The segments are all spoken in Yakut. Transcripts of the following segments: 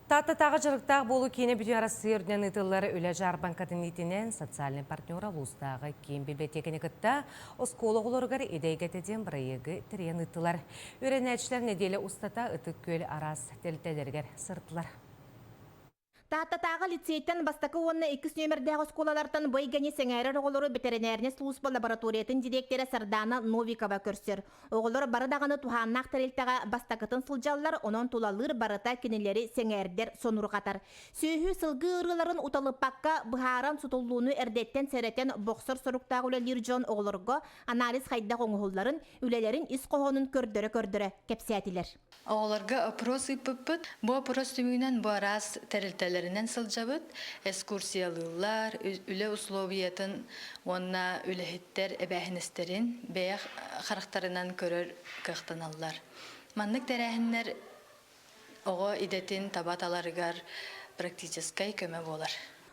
Тааттатааҕы дьарыктаах буолуу киинэ Бүтүн Арассыыйа үрдүнэн ыытыллар үлэ дьаарбаҥкатын иитинэн социальнай партнера улуустааҕы киин библиотеканы кытта оскуола оҕолоругар идэ эйгэтэ диэн бырайыагы тэрийэн ыыттылар. Үөрэнээччилэр нэдиэлэ устата Ытык Күөл араас тэрилтэлэригэр сырыттылар. Тааттатааҕы лицейтэн бастакы уонна иккис нүөмэрдээх оскуолалартан бу эйгэни сэҥээрэр оҕолору бэтэринээринэй сулууспа лабораториятын дириэктэрэ Сардаана Новикова көрсөр. Оҕолор бары даҕаны туһааннаах тэрилтэҕэ бастакытын сылдьаллар, онон тулалыыр барыта кинилэри сэҥээрдэр, сонурҕатар. Сүөһү, сылгы ыарыыларын уталыппакка быһааран сутуллууну эрдэттэн сэрэтэн бохсор соруктаах үлэлиир дьон оҕолорго анализ хайдах оҥоһулларын, үлэлэрин ис хоһоонун көрдөрө-көрдөрө кэпсээтилэр. Оҕолорго опрос ыыппыппыт. Бу опрос түмүгүнэн бу араас тэрилтэлэринэн сылдьабыт, экскурсиялыыллар, үлэ условиятын уонна үлэһиттэр эбээһинэстэрин бэйэ харахтарынан көрөр кыахтаналлар. Маннык тэрээһиннэр оҕо идэтин таба таларыгар практическай көмө буолар.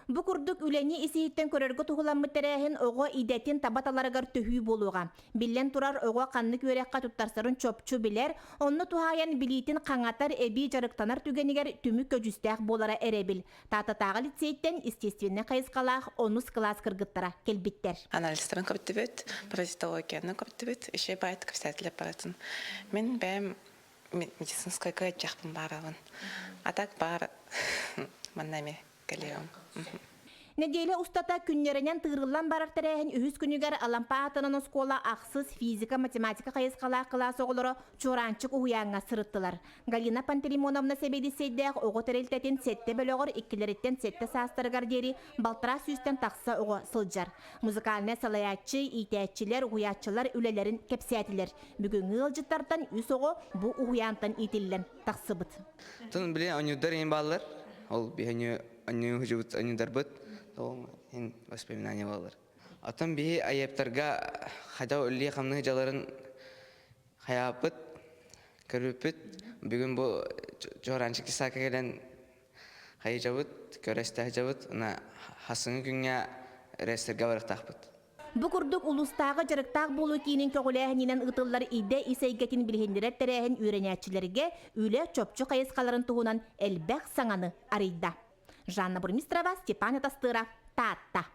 Бу курдук үлэни ис-иһиттэн көрөргө туһуламмыт тэрээһин оҕо идэтин таба таларыгар төһүү буолуоҕа. Биллэн турар, оҕо ханнык үөрэххэ туттарсарын чопчу билэр, онно туһаайан билиитин хаҥатар, эбии дьарыктанар түгэнигэр түмүк көдьүүстээх буолара эрэбил. Тааттатааҕы лицейттэн естественнэй хайысхалаах онус кылаас кыргыттара кэлбиттэр. Анализтарын көрдүбүт, паразитологияны көрдүбүт, еще баайт кэпсээтилэр барытын. Мин бэйэм медицинскайга ыдьахпын баарабын. А так баар манна эми кэлиэм. Нэдиэлэ устата күннэринэн тыырыллан барар тэрээһин үһүс күнүгэр Алампа аатынан оскуола ахсыс физика, математика хайысхалаах кылаас оҕолоро Чуораанчык уһуйааҥҥа сырыттылар. Галина Пантелеймоновна сэбиэдиссэйдээх оҕо тэрилтэтин сэттэ бөлөҕөр иккилэриттэн сэттэ саастарыгар диэри балтараа сүүстэн тахса оҕо сылдьар. Музыкальнай салайааччы, иитээччилэр, уһуйааччылар үлэлэрин кэпсээтилэр. Бүгүҥҥү ыалдьыттартан үс оҕо бу уһуйаантан иитиллэн тахсыбыт. Тун били онньудар иһин бааллар. Ол биһи онньуу хужубут онньударбыт. Ол иһин воспоминания буолар. Оттон биһи айыптарга хайда үллии хамныы дьаларын хайааппыт, көрбүппүт. Бүгүн бу Чуораанчык Исаака кэлэн хайыжабыт, көрөстөһөжөбүт, уна хасыҥы күҥҥэ рестерге барыктаахпыт. Бу курдук улуустааҕы дьарыктаах буолуу киинин көҕүлээһининэн ыытыллар идэ ис эйгэтин билиһиннэрэр тэрээһин үөрэнээччилэргэ үлэ чопчу хайысхаларын туһунан элбэх саҥаны арыйда. Жанна Бурмистрова, Степан Атастыров, Таатта.